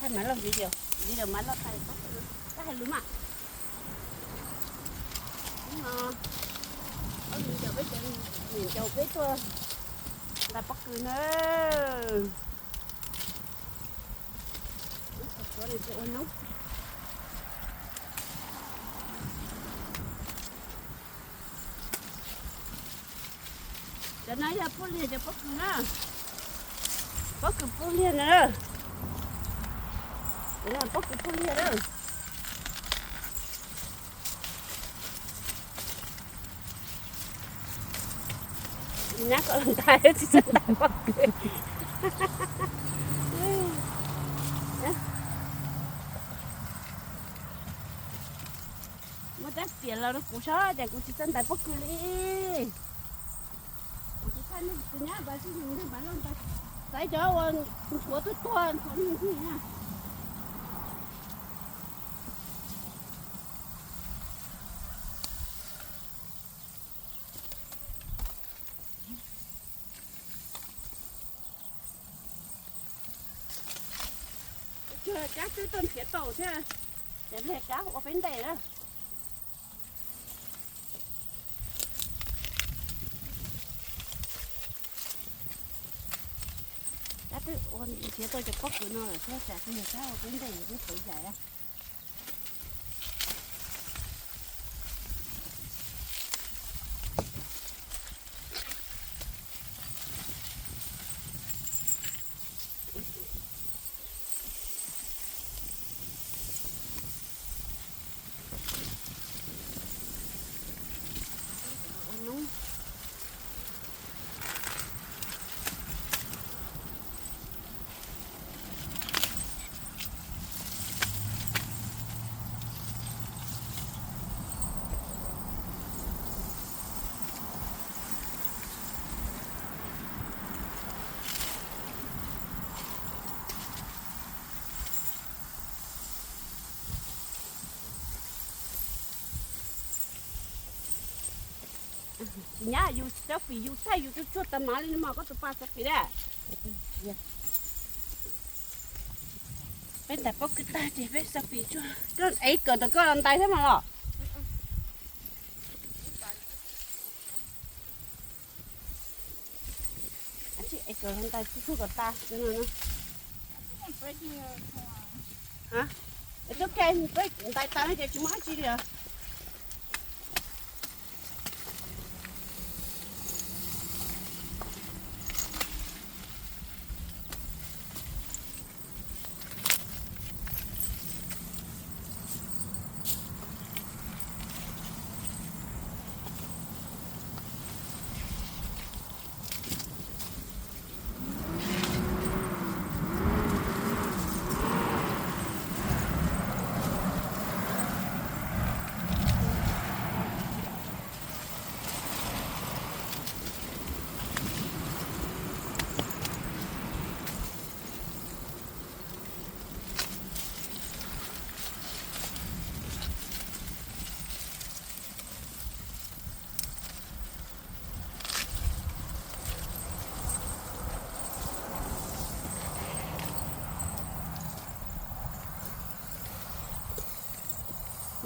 Mas loj video, video mas loj tas, koj hais lus mas. Hnub no, ob viv ncaus peb cov niam ncaus peb tuaj ntais pob kws na. Ua noob. Cov no yog pub liag cov pob kws na. Pob kws pub liag na. Cov no pob kws pub liag na. Nyab kom los ntais tsis txawj ntais pob kws. Muaj tab tias los rau kuv saib ces kuv tsis txawj ntais pob kws li. Kuv tsis txawj ntais, kuv nyab pas tsis yus ntais pas loj ntais. Saib cov uas ntxuav tuag tuag ntxuav nws ntxig na. Cov kab twb tuaj nrhiav tau thiab, cov hle kab ua peb ntes na. Kab twb ua nrhiav tau cov pob kws no lawm thiab, tsam twb yog kab ua peb ntes twb tawv yaim. Tsis nyab yus selfie yus thaij yus tsuag tsuag tas mas li no mas koj tus pas selfie da. Peb ntais pob kws tag ces peb selfie tsuag. Koj ev kawm tom koj los ntais thiab mas los. Ev kawm los ntais tsuag tsuag kom tas. It's okay, peb ntais tas no ces tsis muaj dab tsi li os.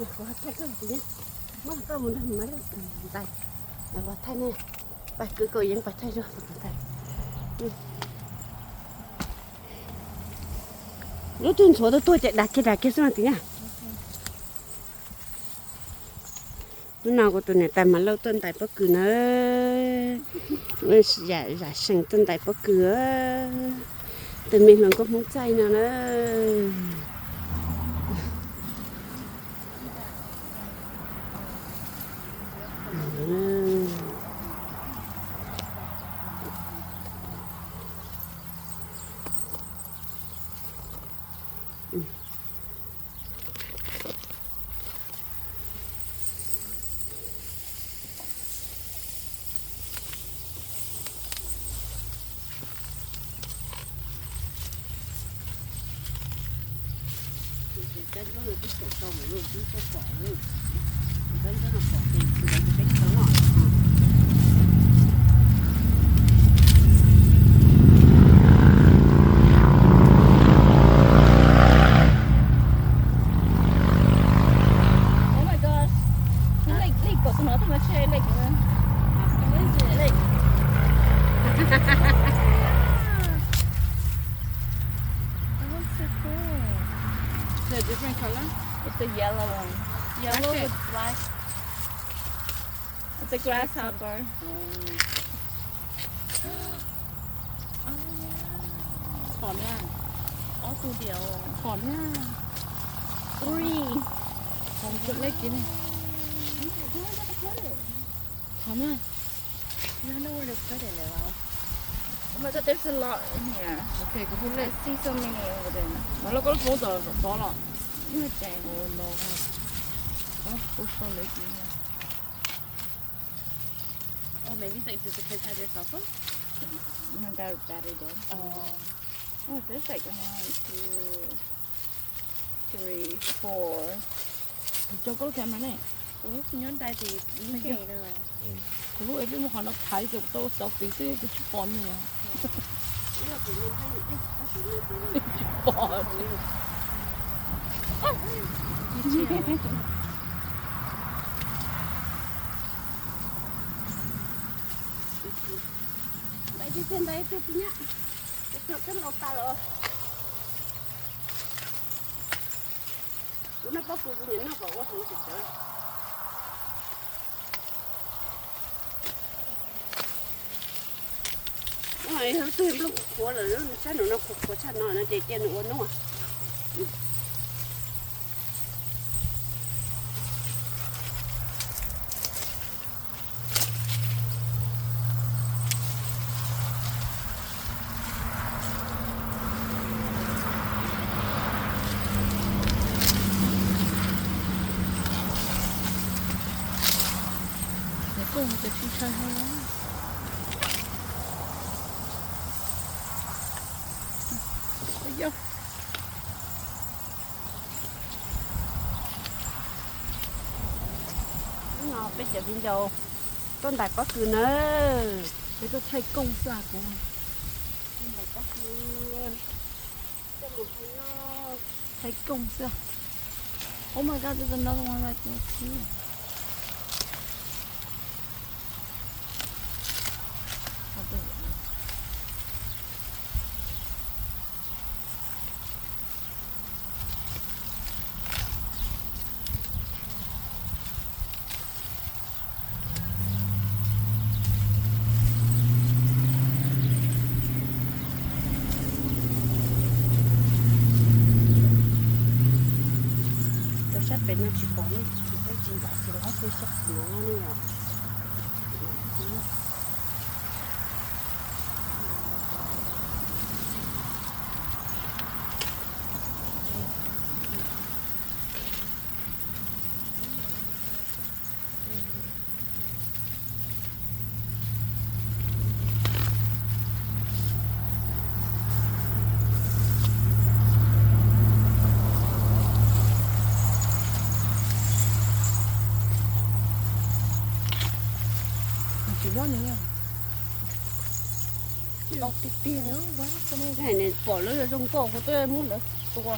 Kuv thaij koj tus nyab, muab koj mus nrog mas ntais, kuv thaij ne, pais kwv kaum yeev pais thaij zog tais. Lub twg ntxhuav tuaj tuag ces dag kiag dag kiag xwb mas tus nyab. Hnub no kuv tus niam tais Mav Lauj tuaj ntais pob kws na, zam seem tuaj ntais pob kws, tus me hluas nkauj Hmoob txaij no na. The different color? It's a yellow one. Yellow with black. It's a grasshopper. Khom na. Ob tug diam. Khom na. Three. Khom, lej kiv ne. Khom na. But there's a lot in here. Ok, kuv pub lej. I see so many over there. Mas loj koj lub poob tom tod los. Ua no ha. Pub so lawv kiv. Oh, maybe like, does the kids have your cell phone? No, that battery dead. Oh. Oh, there's like one, two, three, four. Kuv coj koj lub camera ne. Kuv nyob ntais tim lub kev no. Kuv lub eb peb mus qhov no thaiv ces kuv tau ua selfie xwb kuv tsis pom nws. Tsis pom. Ntais ib tug, ntais ib tug tsis nyab, kuv txog kab laus tas los. Kuv noj pob kws kuv nyiam noj kom ua heev tsis txawv. Hnub twg nplooj qhuav lawm, sab nraum no qhuav qhuav tshaj no no ces cia nws ua nub. Nws kuj mus cov tsis ntshai heev. Hnub no peb cov viv ncaus tuaj ntais pob kws na. Peb tuaj thaij kooj xwb kuv. Ntais pob kws, thaij kooj xwb. Oh my God, there's another one right there too. Cov sab pem no tsis pom ne, peb tsis ncaim ces lawv pheej xyab no ne yom. Tsis muab nws, tsis muab tiag tiag. Nws pom lawv zoo nkauj kuv twb muab lawv tua.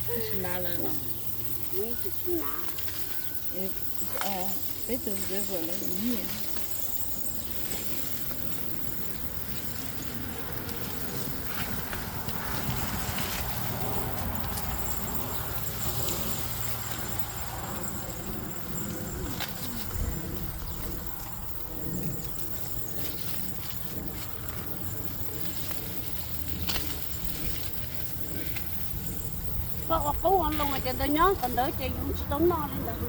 Tsis hnav lawm los? Tsis hnav. Peb tus river lawv nyiam. Koj ua qoob ua loo ces ntawd nyob kom ntawd ces yus tsis tau noj li ntawd.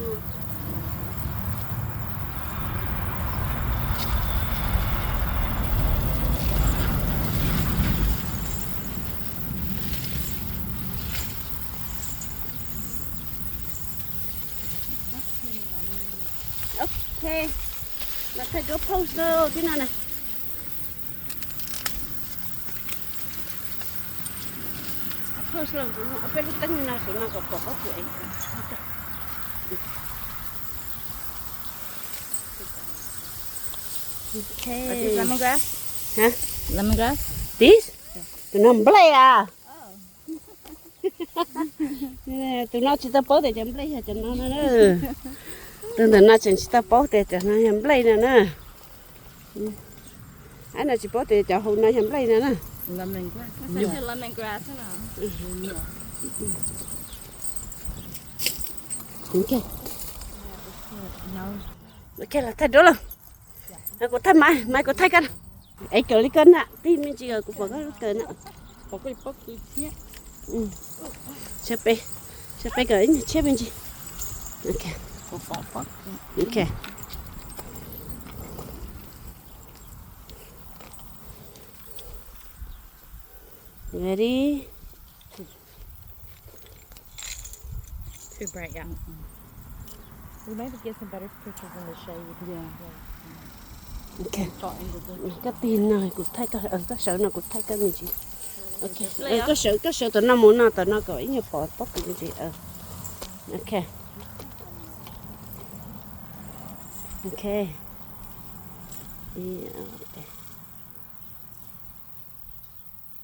Ok, mas thaij duab pose rau tib no na. Pose los kuv muab peb lub teeb no saum no kom pom pob kws es. Ok. Lemongrass? Lemongrass? Tis? Tus no nplej a. Tus no tsis tau paub tias cov nplej yog cov no na. Tus ntawm no tseem tsis tau paub tias cov no yog nplej no na. Ab, no tsis paub tias cov hauv no yog nplej no na. Lemongrass. Lemongrass na. Ok, los thaij duab los. Kuv thaij mas, mas kuv thaij koj. Es kawm li koj na, tij me ntsis kuv pom koj lub kawm na. Pom koj pob kws thiab. Sawv pem, sawv pem kawm ib nyuag tshiab me ntsis. Ok. Ok. Ready? Too bright, yeah. We might get some better pictures in the shade. Yeah. Ok. Koj tig no kuv thaij koj, koj sawv no kuv thaij koj me ntsis. Ok. Koj sawv, koj sawv tom no mus no, tom no kom ib nyuag pom pob kws me ntsis. Ok. Ok.